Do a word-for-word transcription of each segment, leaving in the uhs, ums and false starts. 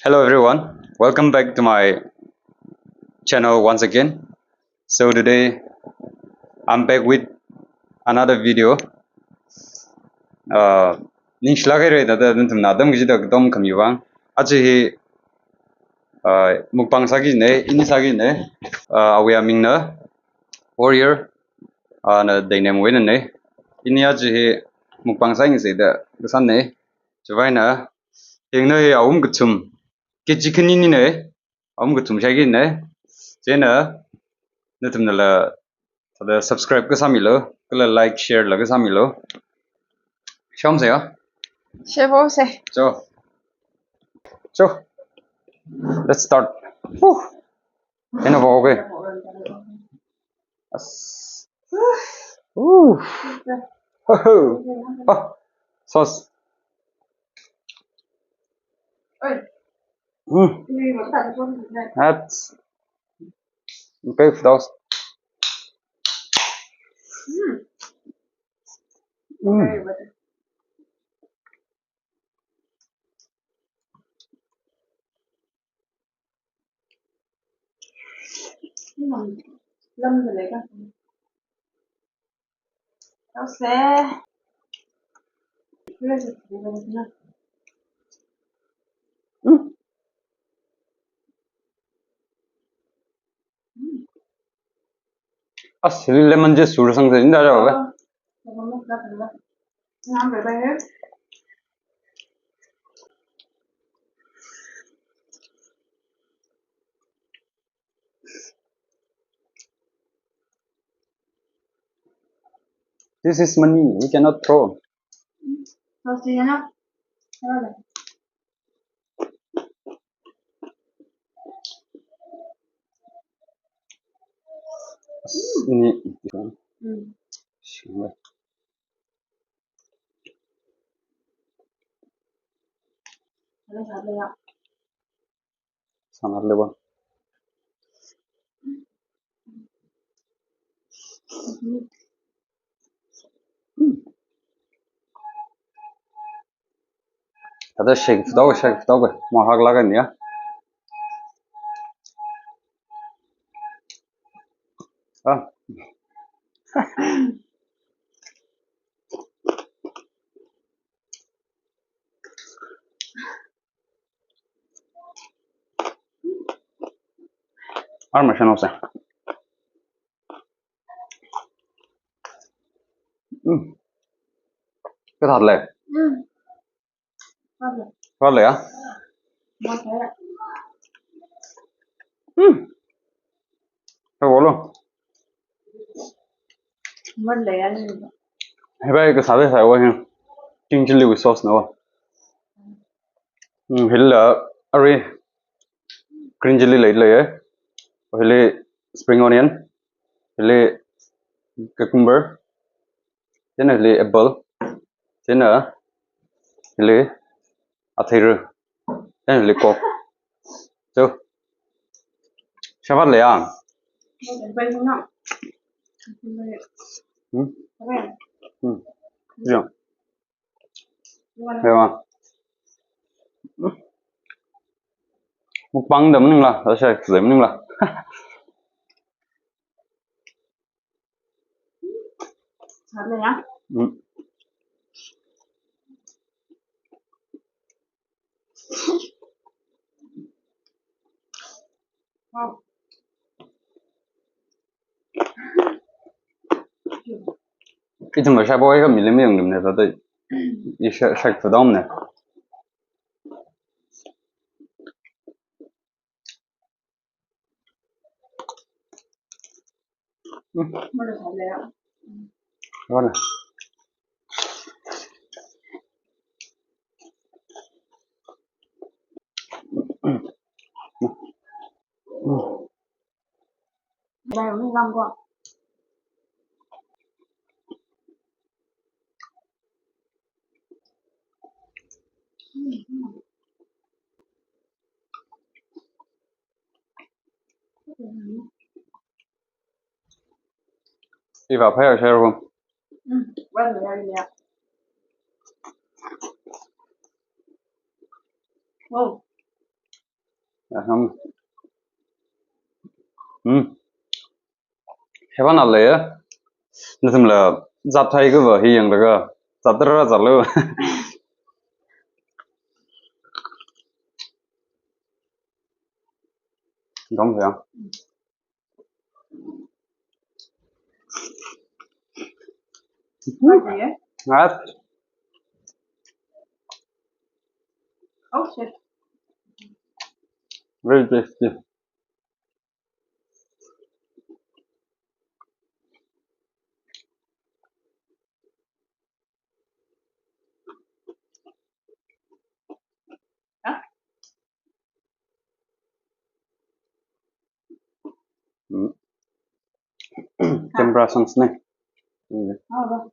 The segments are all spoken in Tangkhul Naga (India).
Hello everyone, welcome back to my channel once again. So today I'm back with another video. Uh, ningshilāk haira da, da nathumna atam kachida katom khami vang. Aja hi, uh, mukbang sāki ne, ini sāki ne. Uh, awui aming na Warrior, uh, na dai name wui na ne. Ini aja hi mukbang sāngasak da kasā ne. Chiwuivang eina hi awum kathum, kg khani ni ne, awum kathum shāki ne. Chieina nathumnala thāda subscribe kasāmilu, kala like, share la kasāmilu. Shāmsa ya? Shāmsa. So, so, let's start. Whew. Enough, okay. As- Ooh. Ho, ho. Oh, sauce. Mm. That's okay for those. Mm. Mm. As, hili lemon juice sāsang sāda inda rao ga. This is money, we cannot throw. Ini. Mm. Sangat lebar. Thāda shake tau, shake tau, mahak laga ni ya. Ah. Armai shanaosa. Mm. Kathāda lei? Mm. Kathāda lei ya? Mm. Hai bolo. Hi bai kasā sāsai wa hi. Green chilli with sauce na wa. Mm, hila arui green chilli lei lei. Hili spring onion. Hili cucumber. Chieina hili apple. Chieina hili athei ru. Chieina hili Coke. So, shāvāt lei ya? Hmm? Hmm. Ya. Mukbang da maningla, da share da maningla. Sāda ya? Mm. Wow. Ithum shāpoi kha milim yang lim ne, thāda i shā, shākfadom ne. Mm. Mana? Mm. Iva phaya share ko. Mm, well, yeah, yeah. Wow. Aham. Hmm. Hewan ale ya. Nathumla zat thai kava hi yanglaga. Zat tara zat lo. Dom ya. Ngat. Oh shit. Very tasty. Huh? Mm. Camera sans ne. Mm. Oh,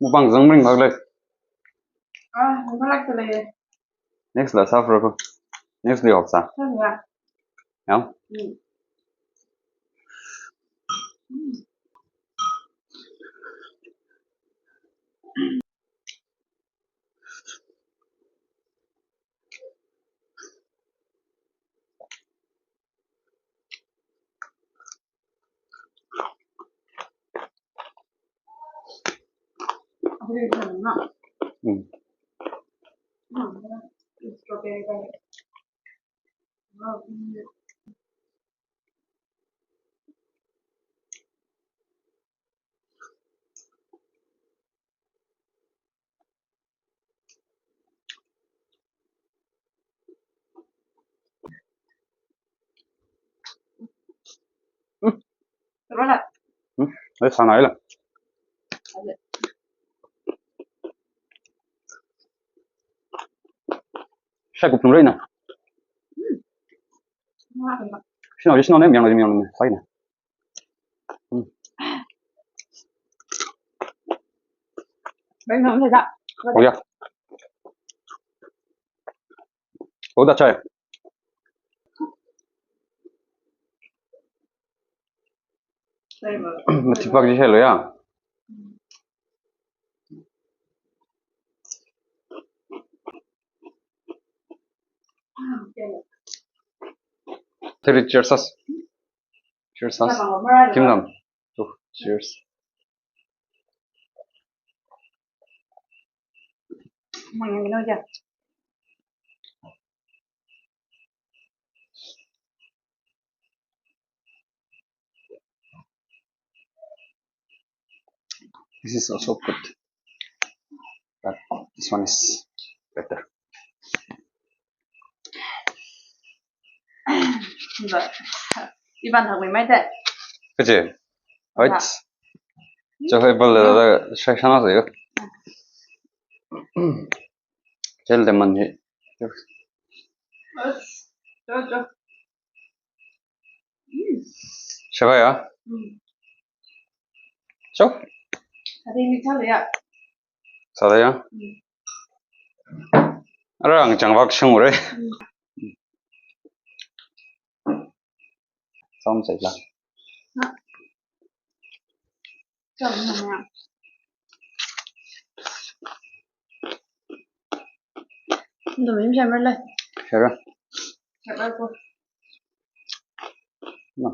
Mukbang zangmring bak le. Ah, mukbang lak le. Next la sa fro ko. Next li hok sa. Sa ya. Ya. Mm. Mm. Rola. Hmm? Ai, sana ila. Shai kup nung rei na. Shina, shina ne, myang ne, myang ne, sai na. Hmm. Very nice, sir. Oh, yeah. Oh, that's right. Matipak ji hello ya. Three cheers us. Cheers us. Kim nam. Two. Cheers. This is also good, but this one is better. Iban thak mai mai te. Kaje. Right. Cho hai bal la shai shana se. Chel de man hi. Cho, cho. Shaba ya. Cho. Adi mi chale ya. Sala ya. Arang chang vak shung re. Som sai la. Chang na ya. Ndo mim sham le. Shara. Shara ko. Na.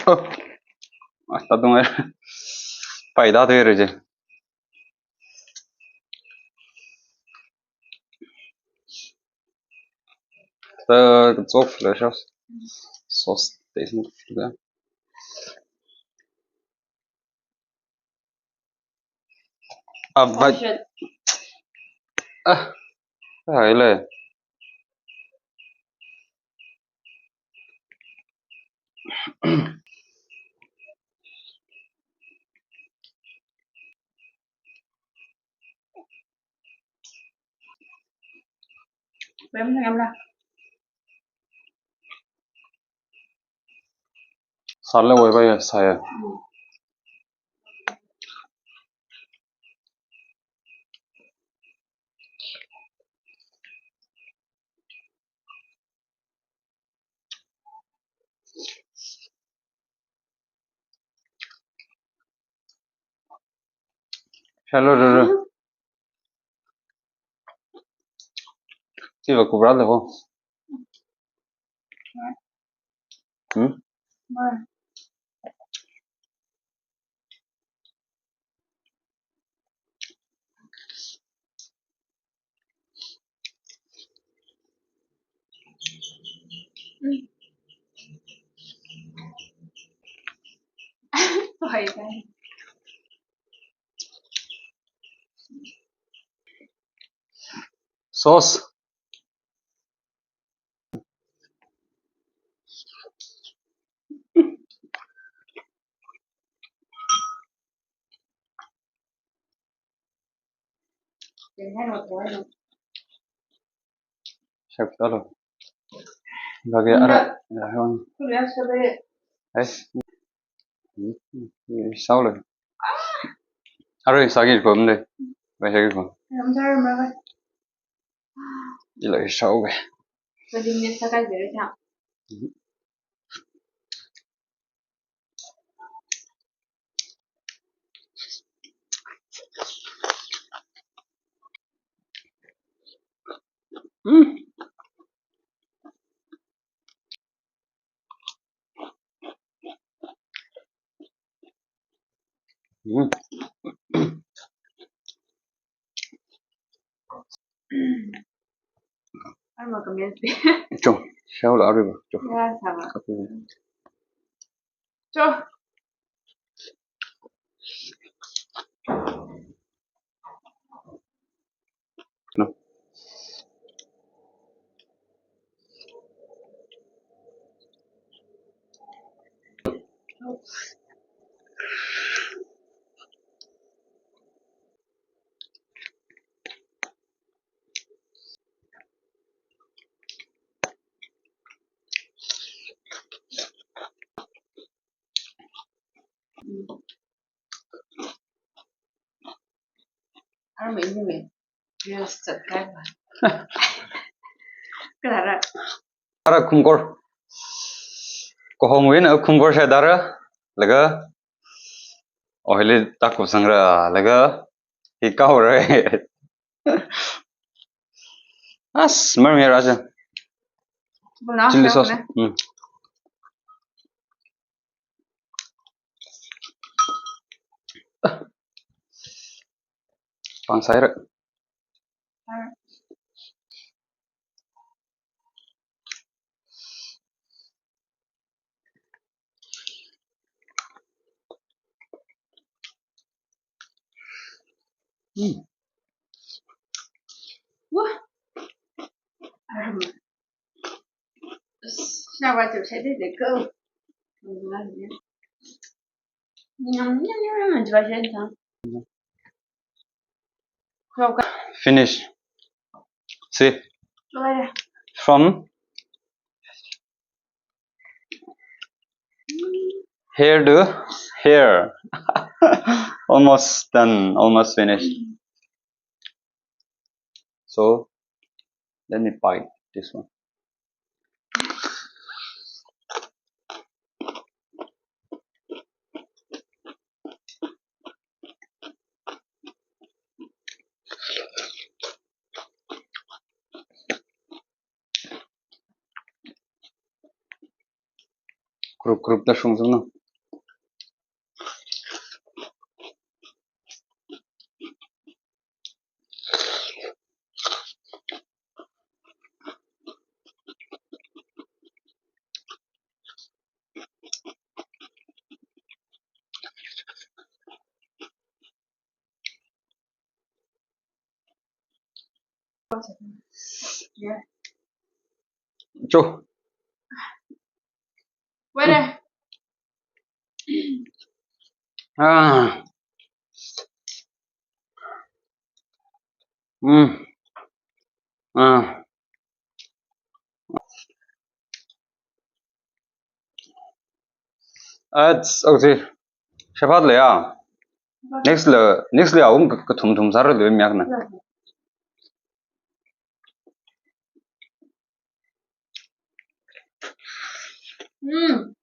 Oh. Ah, tadung eh. Pai da tu ya je. Ta kachok flash sauce. Sauce taste ni flash. Ah, oh, but shit. Ah, ah, ile. Wem ngamla. Sāla wai bai sāya. Hello, hello. Siva kubra le ho. Hmm? Sauce. Shak talo. Lagi ara, ya, hon. Yes. Saule. Ara sagi ko mde. Ba sagi ko. Ila sau ge. Mm. Mm. Arma comment. Cho, shao la ariba. Cho. Ya, sama. Cho. No. Armei ni me. Yes, subscribe. Kala ra. Ara khumkor. Ko hong win a khumkor sha dara. Laga. Oh, hili taku sangra. Laga. Hi kau re. As, mar mi raja. Buna, chilli sauce. Hmm. Pang saira. Hmm. Wah. Arma. Shawa tu saya deh ko. Nyam, nyam, nyam, nyam, jua saya dah. Finish. See? From here to here. Almost done, almost finished. So let me bite this one. Group group da shung zung na. Cho. Where? Ah. Mm. Ah. Ats, okay. Shapat le ya. Next le, next le aum ka, kathum thum sāra le miak na. Mm.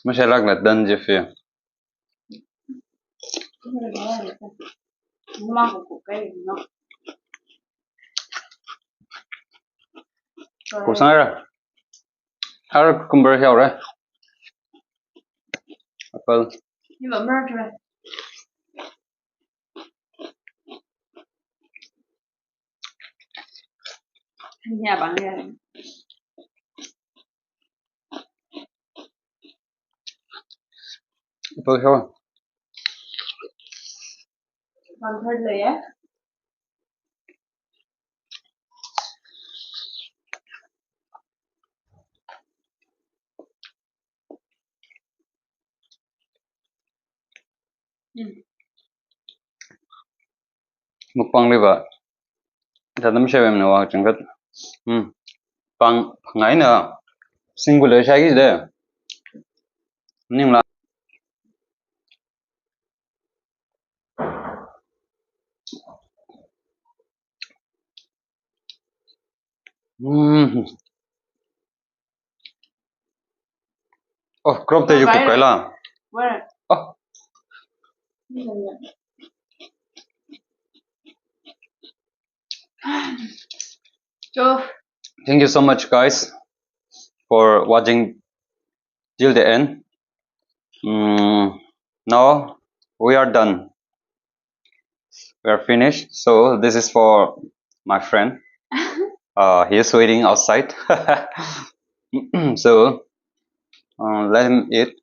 Mashalak na dan je fi. Kusang ra. Har kumbar hiau ra. Apple. Ya, bang ya. Apple hiau. Bang third le ya. Mukbang liva. Tadam shewem na wa changkat. Hmm. Pang ngai na single shai de. Ning la. Mm. Oh, crop te yu kukai la. Where? Oh. So, thank you so much, guys, for watching till the end. Mm, now we are done. We are finished. So this is for my friend. Uh, he is waiting outside. So, uh, let him eat.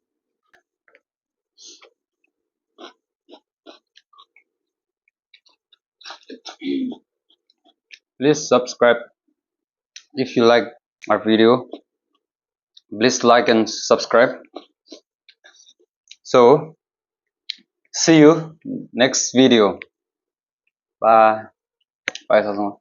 Please subscribe if you like our video. Please like and subscribe. So, see you next video. Bye. Bye, sasong.